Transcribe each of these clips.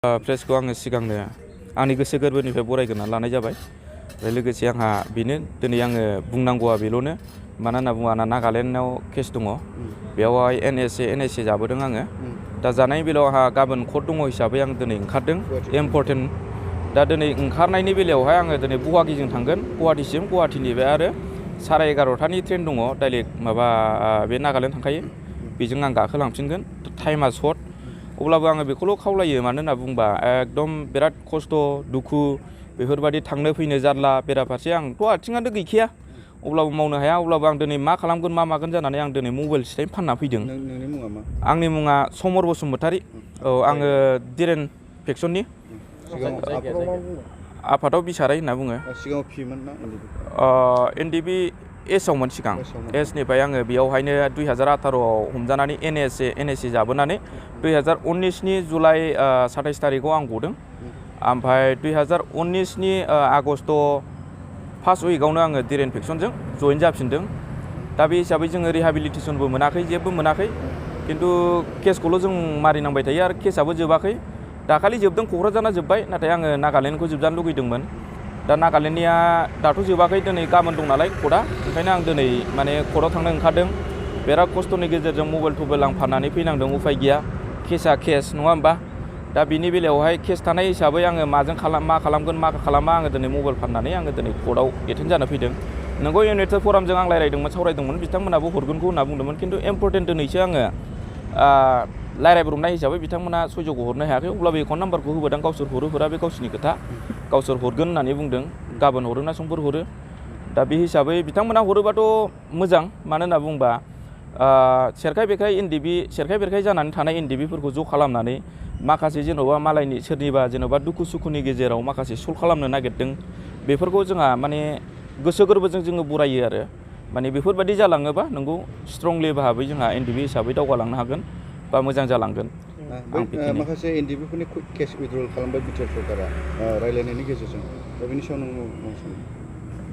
प्रेसखौ आङो सिगांनो आंनि गोसो गोरबोनिफ्राय बरायग्रोना लानाय जाबाय। ओमफ्राय लोगोसे आंहा बेनो दिनै आङो बुंनांगौआ बेल'नो, मानो होनना बुङोबा आंना नागालेण्डआव केस दङ। बेवहाय एनएसए जाबोदों आङो। दा जानायनि बेलायाव आंहा गाबोन कर्ट दङ हिसाबै आं दिनै ओंखारदों। इम्परटेन्ट। दा दिनै ओंखारनायनि बेलायावहाय आङो दिनै गुवाहाटिजों थांगोन, गुवाहाटिसिम। गुवाहाटिनिफ्राय आरो 11:30टानि ट्रेन दङ, डाइरेक्ट माबा बे नागालेण्ड थांखायो। बेजों आं गाखोलांफिनगोन। टाइमा सर्ट। अब्लाबो आङो बेखौल' खावलायो, मानो होनना बुंबा एकदम बिराद खस्थ' दुखु बेफोरबायदि थांनो फैनो जारला। बेराफारसे आंथ' आथिङानो गैखाया, अब्लाबो मावनो हाया। अब्लाबो आं दिनै मा खालामगोन मा मागोन जानानै आं दिनै मबाइल सिटाइ फानना फैदों। नोंनि मुङा मा? आंनि मुङा समर बसुमतारी। औ, आङो दिरेन फेक्सननि। आफादाव बिसाराय होनना बुङो। सिगाङाव पिमोन ना एनडिबि एसआवमोन सिगां। एसनिफ्राय आङो बेयावहायनो 2018आव हमजानानै एनएसए जाबोनानै 2019नि जुलाइ 27 थारिखआव आं गदों। ओमफ्राय 2019नि आगस्ट' फार्स्ट उइकआवनो आङो दिरेन फेक्सनजों जइन जाफिनदों। दा बे हिसाबै जोङो रिहेबिलिटेसनबो मोनाखै, जेबो मोनाखै। खिन्थु केसखौल' जों मारिनांबाय थायो आरो केसआबो जोबाखै। दाखालि जोबदों, क'क्राझारना जोब्बाय। नाथाय आङो नागालेण्डखौ जोबजानो लुगैदोंमोन। दा नागालेण्डनिया दाथ' जोबाखै, दिनै गाबोन दं नालाय कर्टआ। ओंखायनो आं दिनै माने कर्टआव थांनो ओंखारदों। बिराद खस्थ'नि गेजेरजों मबाइल थबाइल आं फाननानै फैनांदों, उफाय गैया। केसआ केस नङा होमबा? दा बिनि बेलायावहाय केस थानाय हिसाबै आङो मा खालामगोन मा खालामा, आङो दिनै मबाइल फाननानै आङो दिनै कर्टआव एटेन्ड जानो फैदों। नोंगौ इउनाइटेड फरामजों आं सावरायदोंमोन, बिथांमोनाबो हरगोनखौ होनना बुंदोंमोन। खिन्थु इम्परटेन्ट दिनैसो आङो रायज्लायब्रबनाय हिसाबै बिथांमोना सयज'खौ हरनो हायाखै। अब्लाबो एकाउन्ट नाम्बारखौ होबोदों। गावसोर हरा बे गावसोरनि खोथा। गावसोर हरगोन होननानै बुंदों। गाबोन हरो ना समफोर हरो। दा बे हिसाबै बिथांमोना हरोबाथ' मोजां। मानो होनना बुंबा सेरखाय बेरखाय जानानै थानाय एनडिबिफोरखौ ज' खालामनानै माखासे जेन'बा मालायनि सोरनिबा जेन'बा दुखु सुखुनि गेजेराव माखासे सल्भ खालामनो नागिरदों। बेफोरखौ जोंहा माने गोसो गोरबोजों जोङो बरायो आरो। माने बेफोरबायदि जालाङोबा नोंगौ स्ट्रंलि भाबै जोंहा एनडिबि हिसाबै दावगालांनो हागोन बा मोजां जालांगोन। माखासे एनडिबिफोरनि केस उइथड्रल खालामबाय बिटिआर सरकारा रायज्लायनायनि गेजेरजों। दा बेनि सायाव नों मा सानो?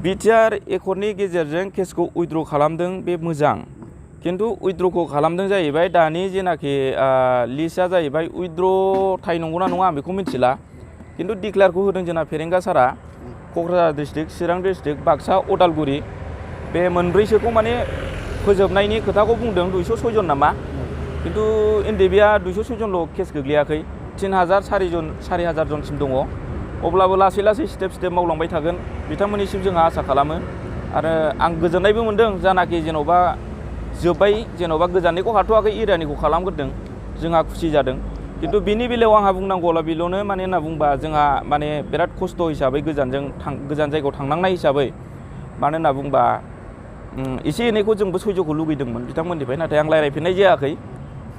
बिटिआर एकर्डनि गेजेरजों केसखौ उइथड्र खालामदों, बे मोजां। खिन्थु उइथड्रखौ खालामदों जाहैबाय दानि जेनाखि लिस्टआ जाहैबाय उइथड्र थाइ नंगौना नङा आं बेखौ मिथिला। खिन्थु डिक्लेयारखौ होदों जोंना फेरेंगा सारा। क'क्राझार डिस्ट्रिक्ट, चिरां डिस्ट्रिक्ट, बाक्सा, उदालगुरि बे मोनब्रैसोखौ माने फोजोबनायनि खोथाखौ बुंदों। 206 जन नामा? खिन्थु एनडिबिआ 206 जनल' केस गोग्लैयाखै। 4,000 जनसिम दङ। अब्लाबो लासै लासै स्टेप मावलांबाय थागोन बिथांमोननिसिम जोंहा आसा खालामो। आरो आं गोजोननायबो मोनदों, जानाखि जेन'बा जोब्बाय, जेन'बा गोजाननिखौ हाथ'वाखै, एरियानिखौ खालामग्रोदों। जोंहा खुसि जादों। खिन्थु बेनि बेलायाव आंहा बुंनांगौला बेल'नो, माने होनना बुंबा जोंहा माने बिराद खस्थ' हिसाबै गोजान जायगायाव थांनांनाय हिसाबै, मानो होनना बुंबा एसे एनैखौ जोंबो सयज'खौ लुगैदोंमोन बिथांमोननिफ्राय। नाथाय आं रायज्लायफिननाय जायाखै।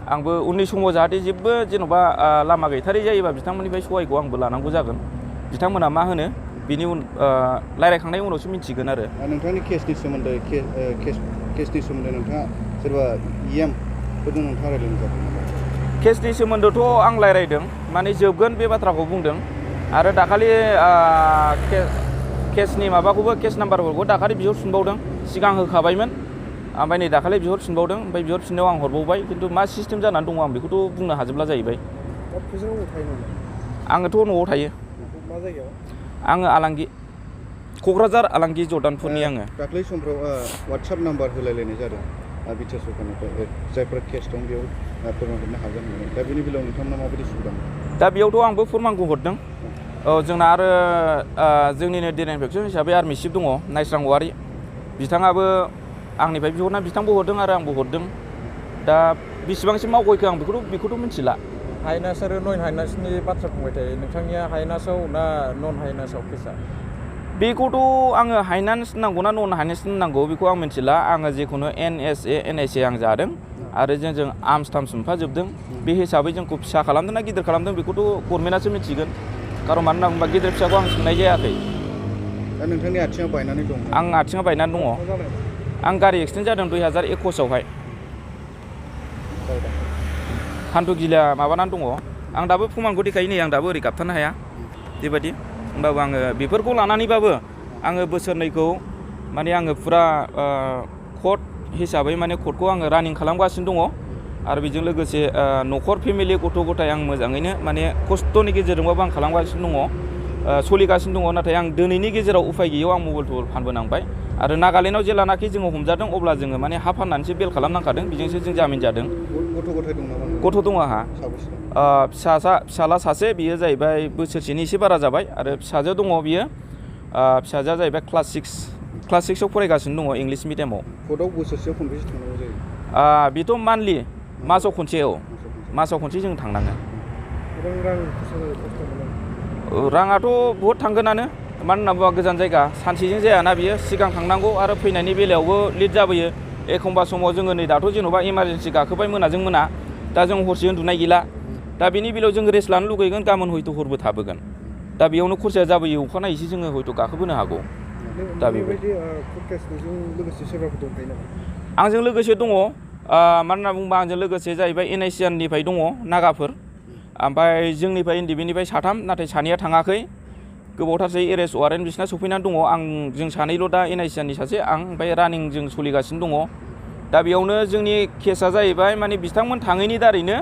आंबो उननि समाव जाहाथे जेबो जेन'बा लामा गैथारै जायोबा बिथांमोननिफ्राय सहायखौ आंबो लानांगौ जागोन। बिथांमोना मा होनो बिनि रायज्लायखांनायनि उनावसो मिथिगोन आरो। नोंथांनि केसनि सोमोन्दै नोंथाङा सोरबा फोरजों नोंथाङा रायज्लायनो जादों? केसनि सोमोन्दोथ' आं रायज्लायदों, माने जोबगोन बे बाथ्राखौ बुंदों। आरो दाखालि केसनि माबाखौबो, केस नाम्बारफोरखौ दाखालि बिहरफिनबावदों। सिगां होखाबायमोन, ओमफ्राय नै दाखालि बिहरफिनबावदों। ओमफ्राय बिहरफिननायाव आं हरबावबाय। खिन्थु मा सिस्टेम जानानै दङ आं बेखौथ' बुंनो हाजोबला जाहैबाय। आङोथ' न'आव थायो। मा जायगायाव? आङो आलांगि, क'क्राझार आलांगि जर्दानपुरनि आङो। दाख्लै समफ्राव वाट्सएप नाम्बार होलायलायनाय जादों बिटिआर सरकारनिफ्राय, जायफोरा केस दं बेयाव फोरमान हरनो हागोन होननानै। दा बेनि बेलायाव नोंथांमोना माबायदि सुबिदा मोनो? दा बेयावथ' आंबो फोरमानखौ हरदों। औ, जोंना आरो जोंनिनो दिरेन फेक्सन हिसाबै आर्मि चिफ दङ, नायस्रां औवारि। बिथाङाबो आंनिफ्राय बिहरना बिथांबो हरदों आरो आंबो हरदों। दा बेसेबांसिम मावग'यखो आं बेखौथ' मिथिला। हाइनास आरो नन हाइनासनि बाथ्रा बुंबाय थायो। नोंथांनिया हाइनासाव ना नन हाइनासाव केसा? बेखौथ' आङो हाइनान्स नांगौ ना नन हाइनान्स नांगौ बेखौ आं मिथिला। आङो जेखुनु एनएसए आं जादों आरो जों आर्मस टार्मस मोनफाजोबदों। बे हिसाबै जोंखौ फिसा खालामदों ना गिदिर खालामदों बेखौथ' गभर्नमेन्टआसो मिथिगोन। खारन मानो होनना बुङोबा गिदिर फिसाखौ आं सोंनाय जायाखै। दा नोंथांनि आथिङा बायनानै दं? आं आथिङा बायनानै दङ। आं गारि एक्सिडेन्ट जादों 2021आवहाय। हान्थुगिला माबानानै दङ। आं दाबो प्रमानखौ देखायो, नै आं दाबो ओरै गाबथानो हाया बेबायदि। होमबाबो आङो बेफोरखौ लानानैबाबो आङो बोसोरनैखौ माने आङो फुरा कर्ट हिसाबै माने कर्टखौ आङो रानिं खालामगासिनो दङ। आरो बेजों लोगोसे न'खर फेमिलि गथ' गथाय आं मोजाङैनो माने खस्थ'नि गेजेरजोंबाबो आं खालामगासिनो दङ सोलिगासिनो दङ नाथाय आं दिनैनि गेजेराव उफाय गैयैयाव आं मबाइल फानबोनांबाय आरो नागालेण्डआव जेलानाखि जोङो हमजादों अब्ला जोङो माने हा फाननानैसो बेल खालामनांखादों बेजोंसो जों जामिन जादों। गथ' गथाय दं नामा? गथ' दङ आंहा फिसाला सासे बियो जाहैबाय बोसोरसेनि एसे बारा जाबाय आरो फिसाजो दङ बियो फिसाजोआ जाहैबाय क्लास 6आव फरायगासिनो दङ इंलिस मिडियामाव। कर्टआव बोसोरसेयाव खनबेसे थांनांगौ जायो? बेथ' मान्थलि मासाव खनसे मासाव खनसे जों थांनाङो। राङाथ' बहुद थांगोनानो मानो होनना बुङोबा गोजान जायगा सानसेजों जायाना बियो सिगां थांनांगौ आरो फैनायनि बेलायावबो लेट जाबोयो एखमबा समाव जोङो नै दाथ' जेन'बा इमारजेन्सि गाखोबाय मोनाजों मोना दा जों हरसे उन्दुनाय गैला दा बेनि बेलायाव जों रेस्ट लानो लुगैगोन गाबोन हयथ' हरबो थाबोगोन दा बेयावनो खरसाया जाबोयो अखानायैसो जोङो हयथ' गाखोबोनो हागौ। दा बेबायदि आंजों लोगोसे दङ मानो होनना बुङोबा आंजों लोगोसे जाहैबाय NICRनिफ्राय दङ नागाफोर ओमफ्राय जोंनिफ्राय NDBनिफ्राय 3 नाथाय सानैया थाङाखै गोबावथारसै एरेस्ट वारेन्ट बिसिना सफैनानै दङ जों सानैल' दा NICRनि सासे आं ओमफ्राय रानिं जों सोलिगासिनो दङ दा बेयावनो जोंनि केसा जाहैबाय माने बिथांमोन थाङैनि दारैनो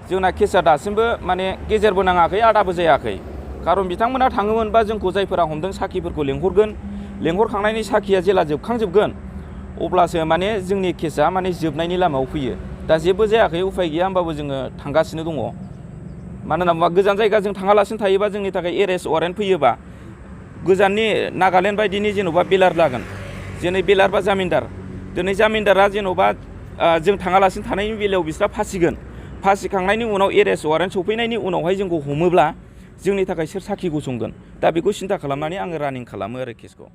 जोंना केसा दासिमबो माने गेजेरबो नाङाखै आदाबो जायाखै खारन बिथांमोना थाङोमोनबा जोंखौ जायफोरा हमदों साखिफोरखौ लेंहरखांनायनि साखिया जेला जोबखांजोबगोन अब्लासो माने जोंनि केसा माने जोबनायनि लामायाव फैयो दा जेबो जायाखै उफाय गैया होमबाबो जोङो थांगासिनो दङ मानो होनना बुङोबा गोजान जायगा जों थाङालासिनो थायोबा जोंनि थाखाय एरेस्ट वारेन्ट फैयोबा गोजाननि नागालेण्ड बायदिनि जेन'बा बेलार लागोन जेनै बेलार बा जामिनदार दिनै जामिनदारा जेन'बा जों थाङालासिनो थानायनि बेलायाव बिस्रा फासिखांनायनि उनाव एरेस्ट वारेन्ट सफैनायनि उनावहाय जोंखौ हमोब्ला जोंनि थाखाय सोर साखि गसंगोन दा बेखौ सिन्था खालामनानै आङो रानिं खालामो आरो केसखौ।